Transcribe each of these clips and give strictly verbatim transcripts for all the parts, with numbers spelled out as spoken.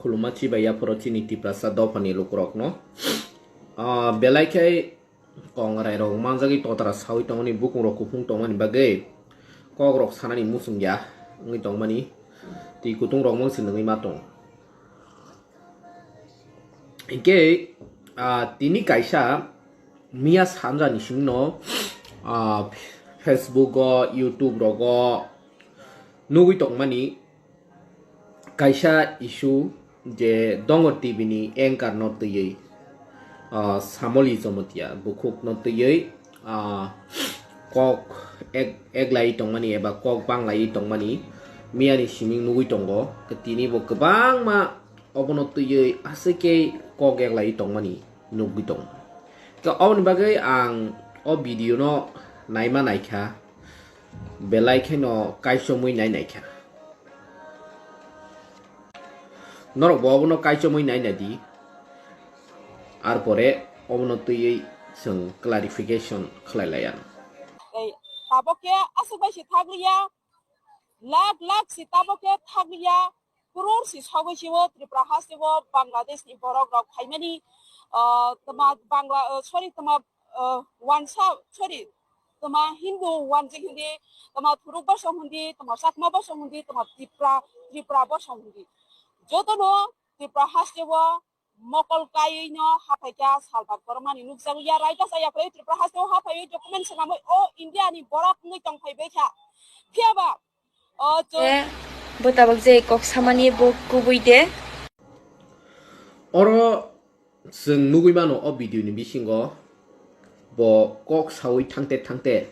Khuluma chibai yaphoro chini Tiprasa dophani lukurokno. Ah, belai khe kongrai rok manjagwi totara sawi tongmani, bukung rok kuphung tongmani bagwi kok rok sanani muchung ya wngwi tongmani, twi kutung rok mungsi nungwi ma tong. Hinkhe, ah, tini kaisa miya sanjani singno, ah, Facebook o, YouTube rogo nugwi tongmani kaisa issue je Dongor T V ni anchor no twiwi, ah, Samoli Jomotia bukhuk no twiwi, ah, kok ek, eglai tongmani eba kok banglai tongmani miya ni siming nugwi tongo. Tini bo kwbangma obono twiwi aswk khe kok eglai tongmani nugwi tongo. Khe oboni bagwi ang o video no naima naikha, belai kheno kaichomwi nai naikha. Norok bo obono kaichomwi nai naidi, ar pore obono twiwi chwng clarification khlai lai anw. Tei tabok khe aswk bai se thakliya, lakh lakh se tabok khe thakliya, crore se sogwi se o Tripura haste o Bangladesh ni borok rok phaimani, ah, tma Bangla, ah, sorry, tma, ah, wansa, sorry, tma Hindu wanjik hindi, tma Thuruk bosong hindi, tma Chakma bosong hindi, tma Tripura, Tripura bosong hindi. Jotono Tripura haste o mokol kaiwi no haphaikha salbat bormani nukjago ya, raida chaya phai Tripura haste o haphaiwi document swnamwi o India ni borok wngwi tongphaibaikha. Phiyaba o chwng E, bo tabuk je kok samani bo kubui de. Oro chwng nugwi mano o video ni bisingo bo kok sawi thangte thangte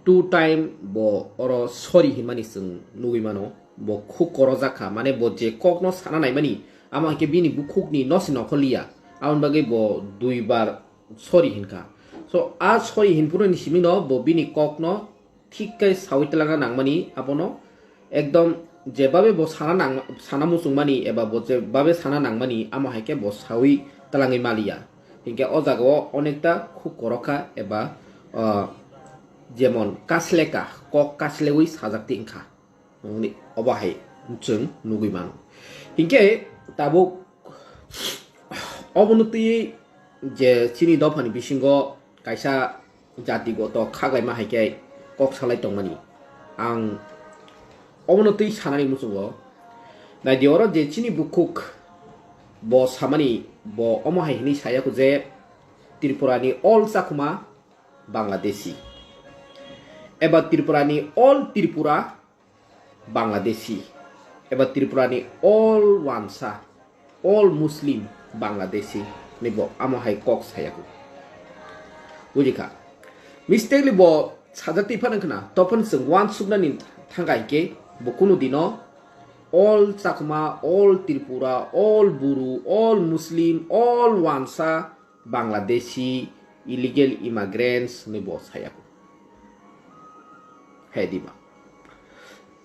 two time bo oro sorry hinmani chwng nugwi mano. Bo khuk korojak kha, mane bo je kokno sana naimani, amo hai khe bini bukhukni nosi nokholiya, aboni bagwi bo duibar sorry hinkha. So, a sorry hinphuru ni simi no bo bini kokno thik khe sawi twlangna nangmani, abono ekdom jebabe bo sana nang-, sana muchungmani eba bo jebabe sana nangmani, amo hai khe bo sawi twlangwi maliya. Hinkhe o jagao onekta khuk korokha eba, ah, jemon kasleka, kok kaslewi sajak ti wngkha. Wngni obo hai chwng nugwi mano. Hinkhe tabuk obono twiwi je chini dophani bisingo kaisa jatigoto khaglaima hai khe kok salai tongmani. Ang obono twi sanani muchungo naidi, oro je chini bukhuk bo samani, bo omo hai hinwi saya kho je Tripura ni all Chakma Bangladeshi eba Tripura ni all Tripura Bangladeshi eba Tripura ni all wansa, all Muslim Bangladeshi ni bo amo hai kok saya kho. Bujikha. Mistakenly bo sajak twi phano khna, tophon chwng wansuknani thangkha hinkhe bo kunu dino all Chakma, all Tripura, all Buru, all Muslim, all wansa, Bangladeshi, illegal immigrants hwnwi bo saya kho. Hai diba.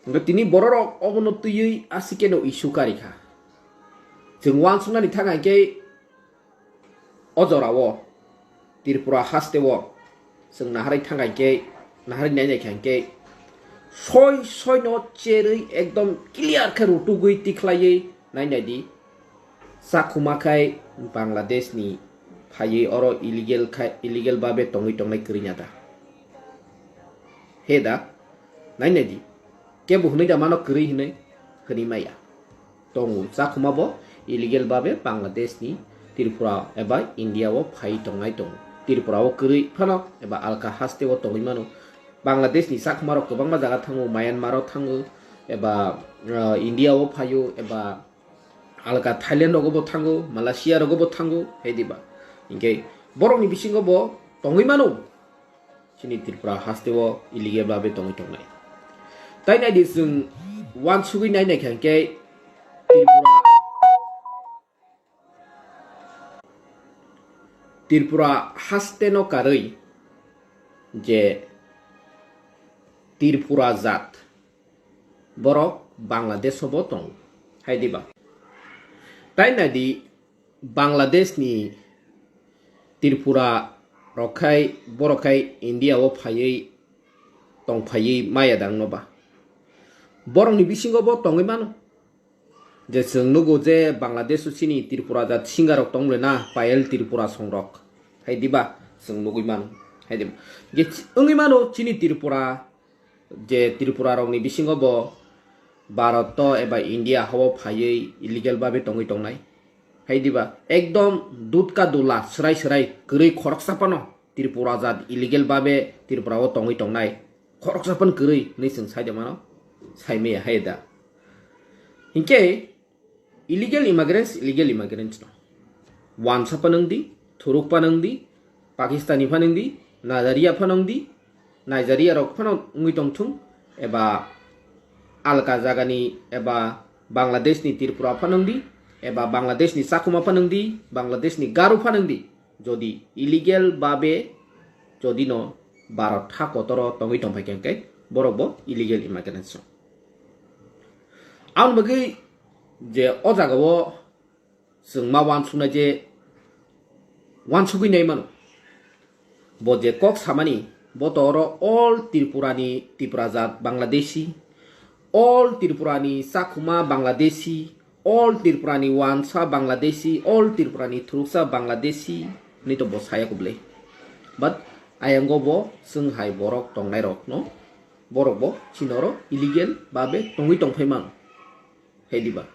Hwnkhe tini bororok obono twiwi aswk khe no issue karikha. Chwng wansuknani thangkha hinkhe o jorao Tripura haste o chwng naharwi thangkha hinkhe, naharwi nai naikha hinkhe soi soino cherwi ekdom clear khe rutugwi tikhlaiwi nai naidi. Chakhuma khai Bangladesh ni phaiwi oro illegal khai, illegal babe tongwi tongnai kwrwi na da? He da? Nai naidi. Kebo hwnwi da mano kwrwi hwnwi? Hwnwi maya. Tongo, Chakhuma bo illegal babe Bangladesh ni Tripura eba India o phai tongnai tongo. Tripura o kwrwi phano eba alka haste o tongwi mano. Bangladesh ni Chakhuma rok kwbangma jaga thango, Myanmar o thango, eba, ah, India o phaio, eba alka Thailand rogo bo thango, Malaysia rogo bo thango, hai diba. Hinkhe borok ni bisingo bo tongwi mano. Chini Tripura haste o illegal babe tongwi tongnai. Tai naidi chwng wansugwi nai naikha hinkhe Tripura, Tripura haste no karwi je Tripura jat borok Bangladesh o bo tongo. Hai diba. Tai naidi Bangladesh ni Tripura rok khai, borok khai India o phaiwi tongphaiwi maya dang no ba? Borok ni bisingo bo tongwi mano. Je chwng nugo je Bangladesh o chini Tripura jat singer rok tong le na, Payal Tripura song rok. Hai diba? Chwng nugwi mano. Hai diba? Je ch-, wngwi mano chini Tripura, je Tripura rokni bisingo bo Bharat to eba India hao phaiwi illegal babe tongwi tongnai. Hai diba? Ekdom dut ka dula, swrai swrai, kwrwi khoroksa phano Tripura jat illegal babe Tripura o tongwi tongnai. Khoroksa phano kwrwi, hinwi chwng sai de mano. Sai maya hai da. Hinkhe, illegal immigrants, illegal immigrants no. Wansa phano wng di, thuruk phano wng di, Pakistani phano wng di, Nigeria phano wng di, Nigeria rok phano wngwi tong thung, eba alka jagani, eba Bangladesh ni Tripura phano wng di, eba Bangladesh ni Chakuma phano wng di, Bangladesh ni Garo phano wng di. Jodi illegal babe, jodi no Bharat ha kotoro tongwi tong phai khe, hwnkhe borok bo illegal immigrants no. Aboni bagwi je o jaga o chwng ma wansuknai je wansugwi nai mano. Bo je kok samani, bo to oro all Tripura ni Tripura jat Bangladeshi, all Tripura ni Chakuma Bangladeshi, all Tripura ni wansa Bangladeshi, all Tripura ni thuruksa Bangladeshi ni to bo saya kubli. But ayango bo chwng hai borok tongnai rok no, borok bo chini oro illegal babe tongwi tong phai mano. Hai diba?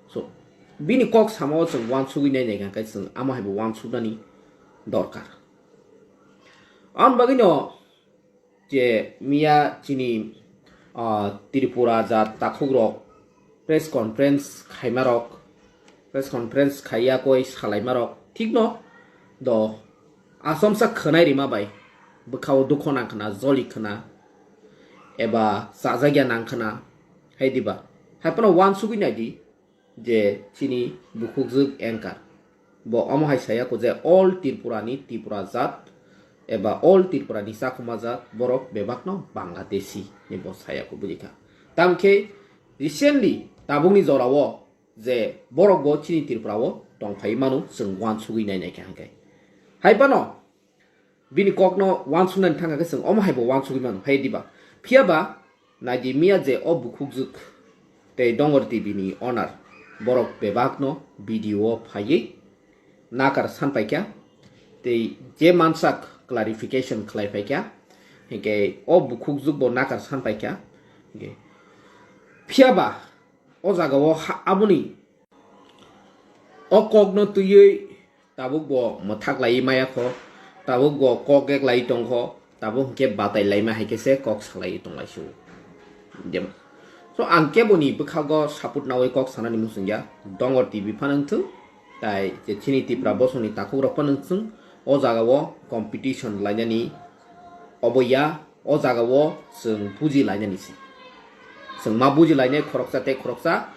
So, bini kok samao chwng wansugwi nai nai kha, khe chwng amo hai bo wansuknani dorkar. Aboni bagwi no je miya chini, ah, Tripura jat takhuk rok press conference khaima rok, press conference khaiya koi salaima rok, thik no do asomsa khwnai rima bai bwkhao dukho nang khna, joli khna, eba chajakya nang khna, hai diba? Hai phano wansugwi nai di, je chini bukhukjwk anchor. Bo omo hai saya ko je all Tripura ni Tripura jat eba all Tripura ni Chakuma jat borok bebak no Bangladeshi ni bo saya ko bujikha. Tamkhe recently tabukni jorao je borok bo chini Tripura o tongphai mano chwng wansugwi nai nai kha hwnkhe. Hai phano bini kokno wansuknani thangkha khe chwng omo hai bo wansugwi mano, hai diba? Phiya ba nai di miya je o bukhukjwk tei Dongor T V ni owner borok bebakno video o phaiwi nakar san paikha tei je mansak clarification khlai paikha, hinkhe o bukhukjwk bo nakar san paikha. Hinkhe phiya ba o jaga o ha-, aboni o kokno twiwi tabuk bo mwthak laiwi maya kho, tabuk bo kok ek lai tong kho, tabuk hinkhe batai laima hai khe se kok salai tong lai sio. Jemon, so ang kebo ni bwkhago support nawi kok sanani muchung ya, Dongor T V phano wngthung, tai je chini Tipra bosongni takhuk rok phano wngthung, o jaga o competition lainani obo ya, o jaga o chwng buji lainani si. Chwng ma buji lainai khoroksa tei khoroksa.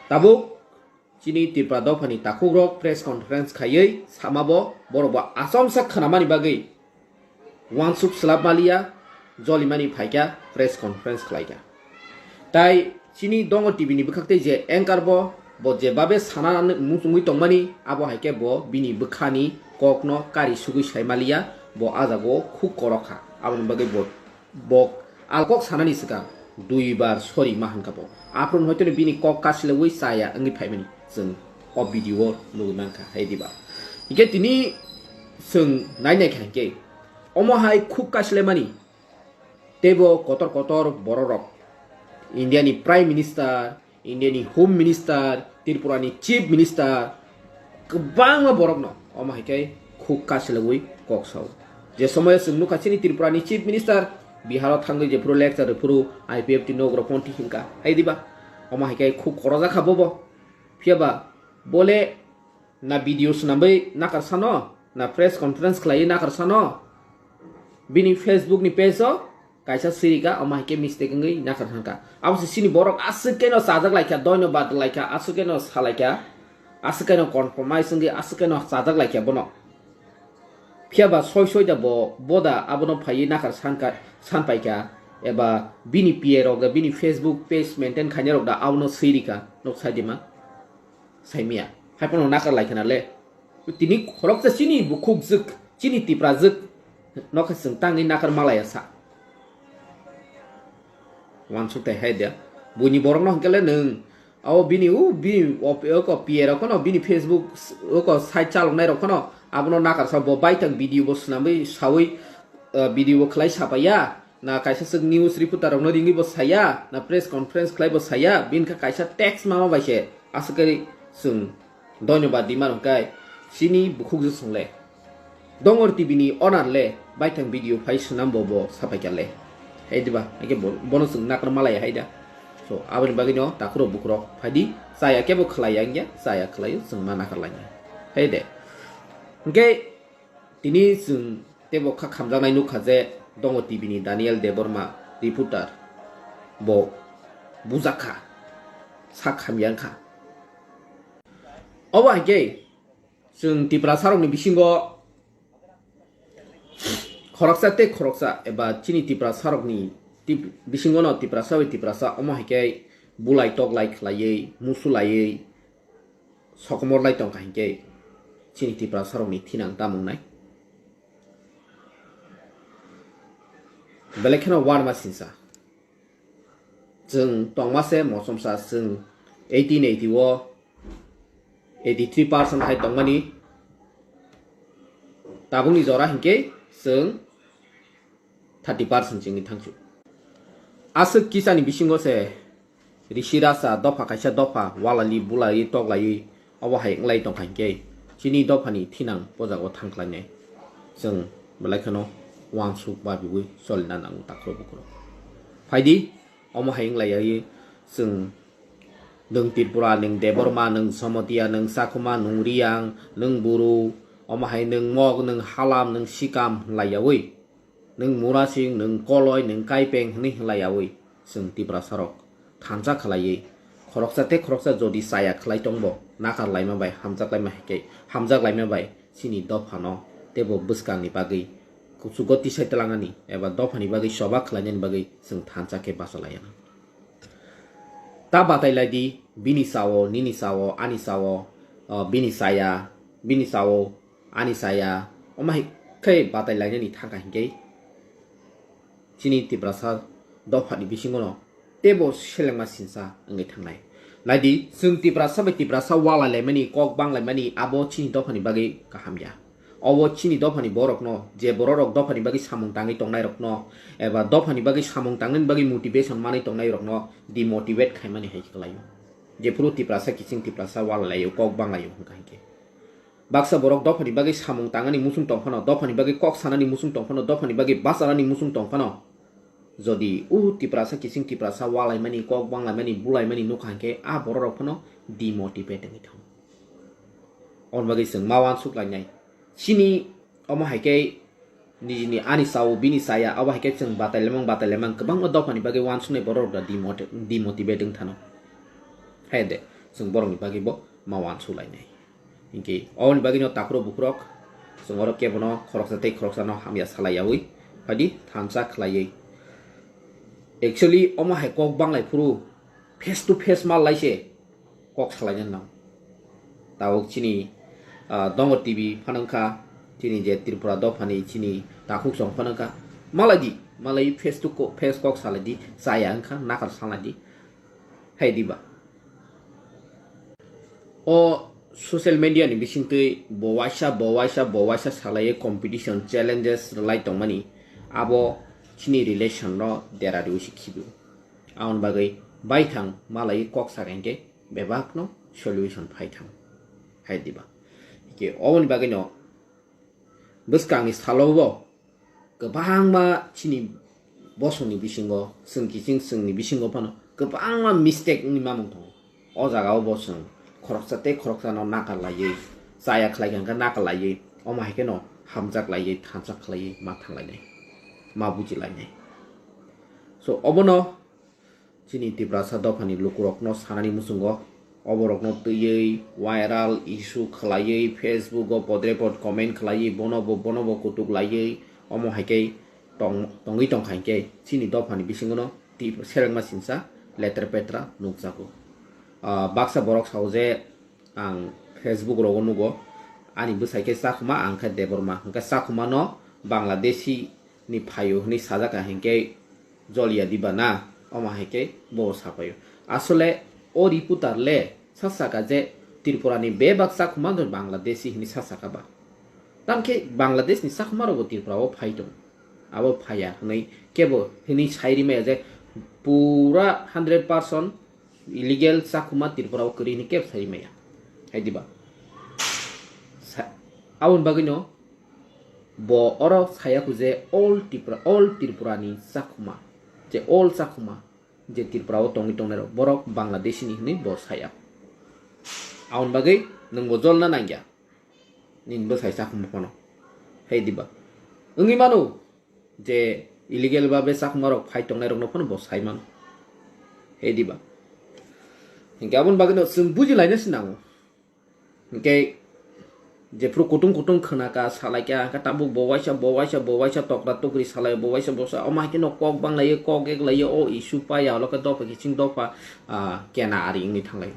Tabuk chini Tipra dophani takhukrok press conference khaiwi sama bo, borok bo achomsa khwnamani bagwi wansuk swlap maliya, jolimani phaikha press conference khlaikha. Tai chini Dongo T V ni bwkhak tei je anchor bo, bo jebabe sana muchungwi tongmani, abo hai khe bo bini bwkhani kokno kari sugwi sai maliya, bo ah jaga o khuk korok kha. Aboni bagwi bo Bo alkok sanani swkang duibar sorry ma hwnkha bo. Aphuru hoitoni bini kok kasilewui chaya wngwi phaimani chwng o video o nugwi mankha, hai diba? Hingkhe tini chwng nai naikha hingkhe omo hai khuk kasilaimani teibo kotor kotor bororok, India ni Prime Minister, India ni Home Minister, Tripura ni Chief Minister, kwbangma borokno omo hai khe khuk kasilagwi kok sao. Je somoyo chwng nukha chini Tripura ni Chief Minister Bihar o thangwi jephuru lecture rwphuru I P F T ni ugroponthi hinkha, hai diba? Omo hai khe khuk korojak kha bobo. Phiya ba bole na video swnamwi nakar sano, na press conference khlaiwi nakar sano, bini Facebook ni page o kaisa sirika, omo hai khe mistake wngwi nakar thangkha. Abo se chini borok aswk khe no chajak laikha, doino bad laikha, aswk khe no salaikha, aswk khe no compromise wngwi aswk khe no chajak laikha bono. Phiya ba soi soi da bo, bo da abono phaiwi nakar sankha, san paikha, eba bini P A rok da, bini Facebook page maintain khainai rok da abono sirika, nok sai dima. Saimia. Hai phano nakar lai khna le. Tini khoroksa chini bukhuk jwk, chini tipra jwk. Nokha chwng tangwi nakar malaya sa. Wansuk tai hai de. Buini borok no hwnkhe le nwng Abo bini u, bini op-, oko P A rok phano, bini Facebook s-, oko site chaloknai rok phano abono nakarsa, bo baithang video bo swnamwi sawi, ah, video bo khlai sapaiya, na kaisa swk news reporter rokno ringwi bo saya, na press conference khlai bo saya, bini kha kaisa text mama bai se aswk khe chwng dhonyobad di mano hwnkhe chini bukhukjwk song le. Dongor T V ni owner le baithang video phai swnam bo, bo sapai kha le. Hai diba, hai khe bo-, bono chwng nakar malai hai da. So, aboni bagwi no takhurok bukhurok phai di, chaya khe bo khlai ya wngya, chaya khlai o chwng ma nakar lai nai. Hai de. Hwnkhe tini chwng tebo kha khamjaknai nukha je Dongor T V ni Daniel Debbarma reporter bo bujak kha, sak hamya wng kha. Obo hai khe chwng Tiprasarokni bisingo khoroksa tei khoroksa eba chini Tiprasarokni tip-, bisingono Tiprasa bai Tiprasa omo hai khe bulai toklai khlaiwi, musulaiwi, sokomorlai tongkha hinkhe chini Tiprasarokni thinang tamo wngnai? Belai kheno uanama sinsa. Chwng tongma se mochomsa, chwng eighteen eighty o eighty three percent hai tongmani, tabukni jora hinkhe chwng thirty percent chini thangsu. Aswk kisani bisingo se risi rasa dopha kaisa dopha walali bulai toklaiwi obo hai wnglai tongkha hinkhe chini dophani thinang o jaga o thangkhlainai. Chwng belai kheno uansuk babiwi cholina nango takhro bukhro. Phaidi, omo hai wnglaiwi chwng, nwng Tripura, nwng Debbarma, nwng Somotia, nwng Sakhuma, nwng Riyang, nwng Buru, omo hai nwng Mok, nwng Halam, nwng Sikam hwnlaiyawi, nwng Murasing, nwng Koloi, nwng Kaipeng hwnwi hwnlaiyawi chwng Tiprasarok thansa khlaiwi, khoroksa tei khoroksa jodi chaya khlai tongbo, nakar laima bai hamjak laima hai khe, hamjak laima bai chini dophano teibo bwskangni bagwi kuchugo tisai twlangani eba dophani bagwi choba khlainani bagwi chwng thansa khe bacha laiya. Ta batai lai di, bini sao, nini sao, ani sao, o, bini chaya, bini sao, ani chaya, omo hai khe batai lainani thangkha hinkhe chini Tiprasa dophani bisingono teibo selengma sinsa wngwi thangnai. Lai di, chwng Tiprasa bai Tiprasa walai laimani, kok bang laimani, abo chini dophani bagwi kaham ya. Obo chini dophani borokno, je bororok dophani bagwi samung tangwi tongnairokno, eba dophani bagwi samung tangnani bagwi motivation manwi tongnairokno demotivate khaimani hai khlaio. Jephuru Tiprasa kiching Tiprasa walai laio, kok bang laio hwnkha hinkhe. Baksa borok dophani bagwi samung tangani muchung tong phano, dophani bagwi kok sanani muchung tong phano, dophani bagwi bachanani muchung tong phano, jodi o Tiprasa kiching Tiprasa walaimani, kok banglaimani, bulaimani nukha hinkhe a bororok phano demotivate wngwi thango. Oboni bagwi chwng ma uansuk lainai. Chini omo hai khe nijini ani sao bini chaya, abo hai khe chwng batai lemang, batai lemang kwbangma dophani bagwi uansuknai bororok da demote-, demotivate wng thano. Hai de, chwng borokni bagwi bo ma uansuk lainai. Hinkhe oboni bagwino takhurok bukhurok chwng oro kebono khoroksa tei khoroksano hamya salai yaui phaidi thansa khlaiwi. Actually, omo hai kok banglai phuru face to face mal lai se kok salaina nang. Tabuk chini, ah, Dongor T V phano wngkha, chini je Tripura dophani chini takhuk chwng phano wngkha. Malai di, malai face to ko-, face kok salai di, chaya wngkha, nakar salai di. Hai diba? O social media ni bisingtwi bo waisa, bo waisa, bo waisa salai competition, challenges rwlai tongmani, abo chini relation no dera riwi se khibi. Aboni bagwi baithang malai kok sakha hinkhe bebak no solution phai thang. Hai diba? Hike oboni bagwi no bwskangni salo bo kwbangma chini bosongni bisingo, chwng kiching chwngni bisingo phano kwbangma mistake wngwi mamung tongo. O jaga o bo chwng khoroksa tei khoroksano nakar laiwi, chaya khlai kha hwnkhe nakar laiwi, omo hai kheno hamjak laiwi, thansa khlaiwi ma thang lainai, ma buji lainai. So, obono chini Tiprasa dophani lukurokno sanani muchungo, oborokno twiwi viral issue khlaiwi, Facebook o podre pod comment khlaiwi, bono bo, bono bo kutuk laiwi, omo hai khe tong-, tongwi tongkha hinkhe chini dophani bisingono tip-, selengma sinsa letra petra nukjago. Ah, baksa borok sao je, ang Facebook rogo nugo, ani bwsai khe Chakhuma, ang khe Debbarma, hwnkhe Chakhumano Bangladeshi ni phaio hwnwi sajak kha hinkhe joliya diba na, omo hai khe bo sapaio. Asole O reporter le sa saka je Tripura ni bebak chakhuma no Bangladeshi hini sa saka ba. Tamkhe Bangladesh ni chakhuma rok bo Tripura o phai tong. Abo phaiya hwnwi kebo hini sai rimaya je pura hundred percent illegal chakhuma Tripura o kwrwi hini kebo sai rimaya. Hai diba? Sa-, aboni bagwi no bo oro saya khu je all Tripura, all Tripura ni chakhuma, je all chakhuma, je Tripura o tongwi tongnai rok, borok Bangladeshi ni hwnwi bo saya. Aboni bagwi nwng bo jolna nangya. Nini bwsai chakhuma phano. Hai diba? Wngwi mano je illegal babe chakhuma rok phai tongnai rokno phano bo sai mano. Hai diba? Hinkhe aboni bagwi no chwng buji laina se nango. Hinkhe jephru kutung kutung khwnaka, salaikha, hinkhe tabuk bo waisa, bo waisa, bo waisa tokra tokri salai, bo waisa, bo sa, omo hai kheno kok banglaio, kok eklaio, o issue paya, olo khe dopha kiching dopha, ah, kena ari wngwi thanglai.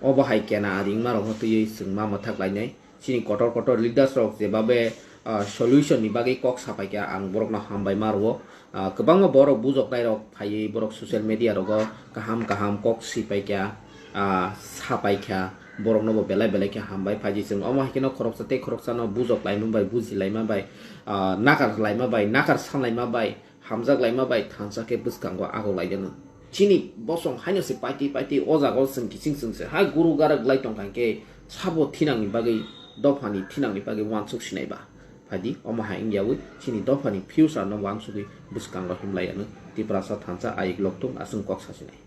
Obo hai kena ari wngma rokno twiwi chwng ma mwthak lainai. Chini kotor kotor leaders rok jebabe, ah, solution ni bagwi kok sapaikha, ang borokno hambai ma rwo. Ah, kwbangma borok bujoknai rok phaiwi borok social media rogo kaham kaham kok sipaikha, ah, sapaikha, borokno bo belai belai khe hambai phaidi chwng. Omo hai kheno khoroksa tei khoroksano bujok laima bai, buji laima bai, ah, nakar laima bai, nakar sanlaima bai, hamjak laima bai thansa khe bwskango agok laideno. Chini bosong haino se paiti paiti o jaga o chwng kiching chwng se hai guru garak lai tongkha hinkhe sabo thinangni bagwi, dophani thinangni bagwi uansuk sinai ba. Phaidi omo hai wngyawi chini dophani future no uansugwi bwskango himlai ano Tiprasa thansa ayik lokthung aswng kok sasinai.